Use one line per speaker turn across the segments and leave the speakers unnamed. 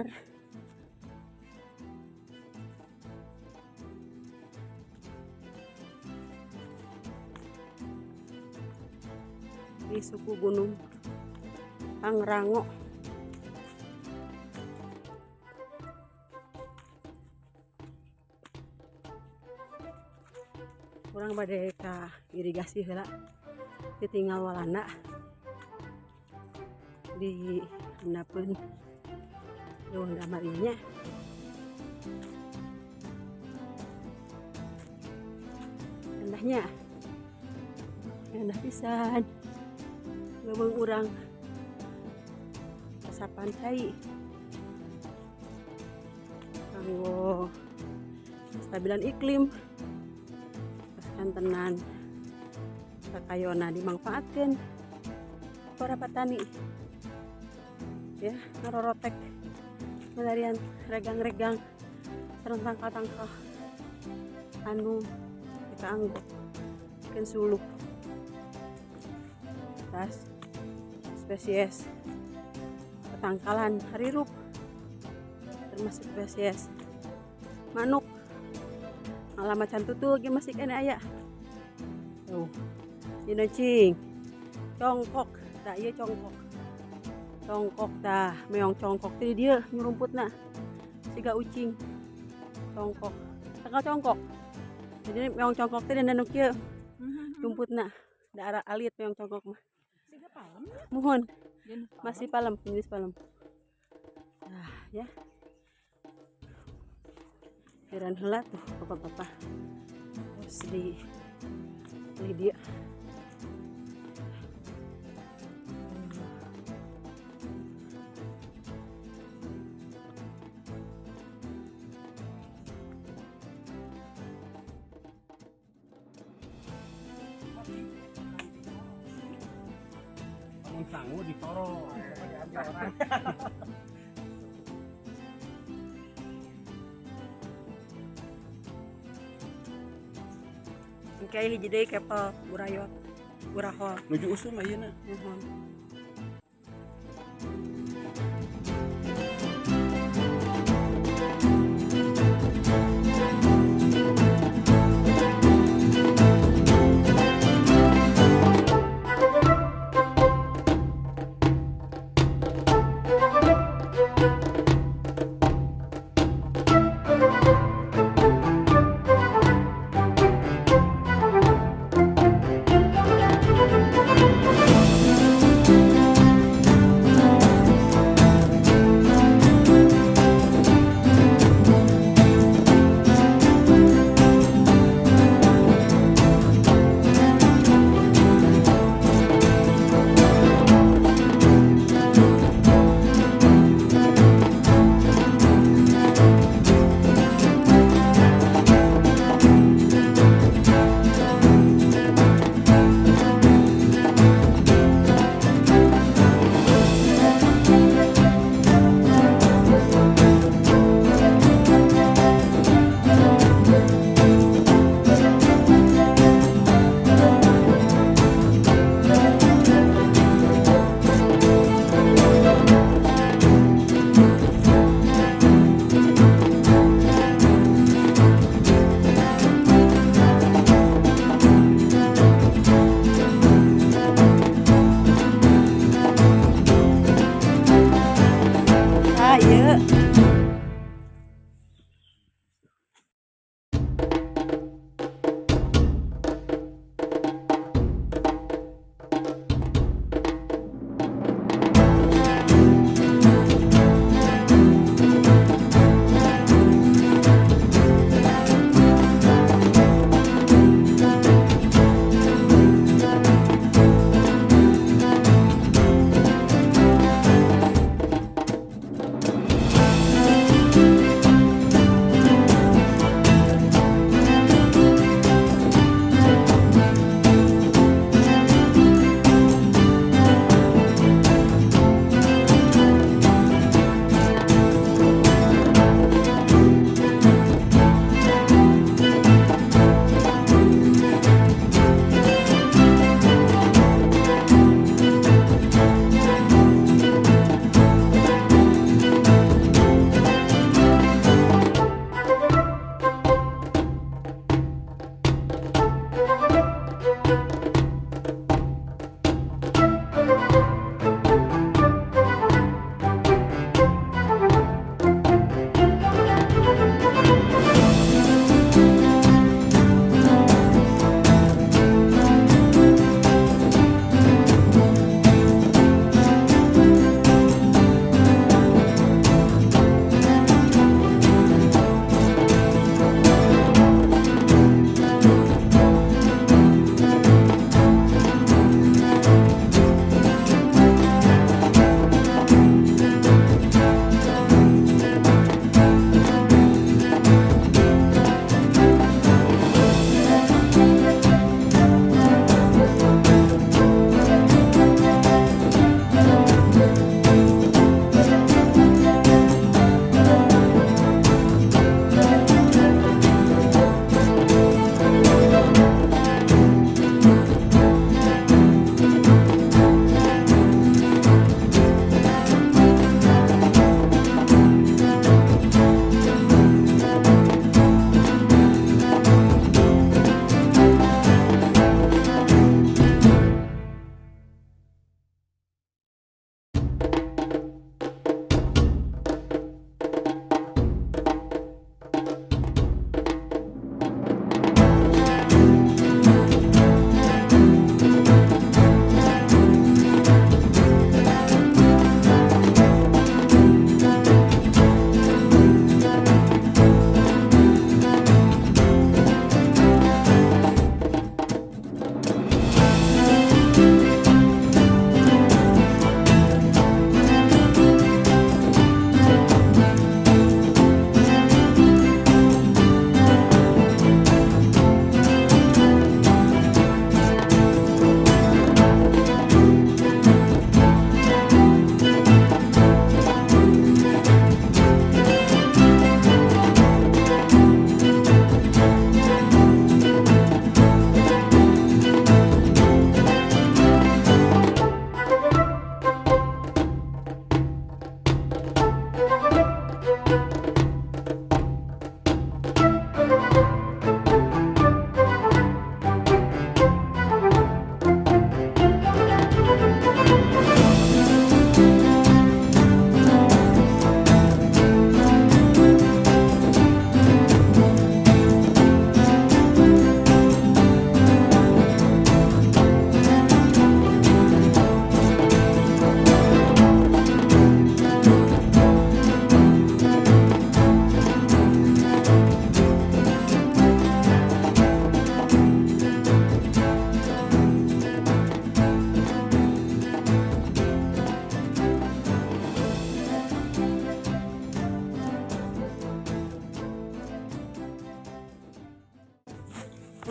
Damar. Di suku Gunung Pangrango. Kurang bade ka irigasi heula, ditinggal Walanda di handapeun Leuweung Damar ieu nya. Endahnya, endah pisan leuweung urang, resapan cai kanggo kestabilan iklim, terus kantenan kakayona dimangfaatkeun para petani ya, ngarorotek milarian regang-regang sareng tangkal-tangkal anu dikaanggo bikin suluh. Tas spesies petangkalan harirup, termasuk spesies manuk, malah macan tutul ge masih keneh aya tuh. Dina cing congkok tah, ieu congkok, congkok tah, meong congkok teh di dieu nyurumputna siga ucing congkok, tangkal congkok. Jadi meong congkok teh dina nu kieu rumputna da ara alit meong congkok mah.
Siga palem.
Muhun.
Jenis palem.
Masih palem, jenis palem. Nah ya, heran heula tuh bapak-bapak terus di dia.
Bangun sangu ditoro. Orang.
Kayak hiji deui kepel burayot, burahol.
Nuju usum ayeuna.
Muhun.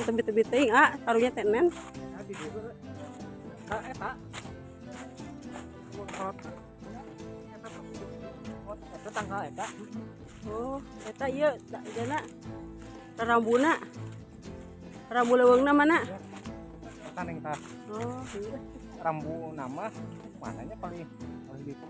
Oh, tebi-tebi teuing ah, taruhnya teh nen.
Tadi juga. Nah, eta. Eta tangkal eta.
Oh, eta ieu jana rambuna. Rambu leuweungna mana?
Eta neng tah.
Oh, iya.
Rambu nama mananya paling paling gitu.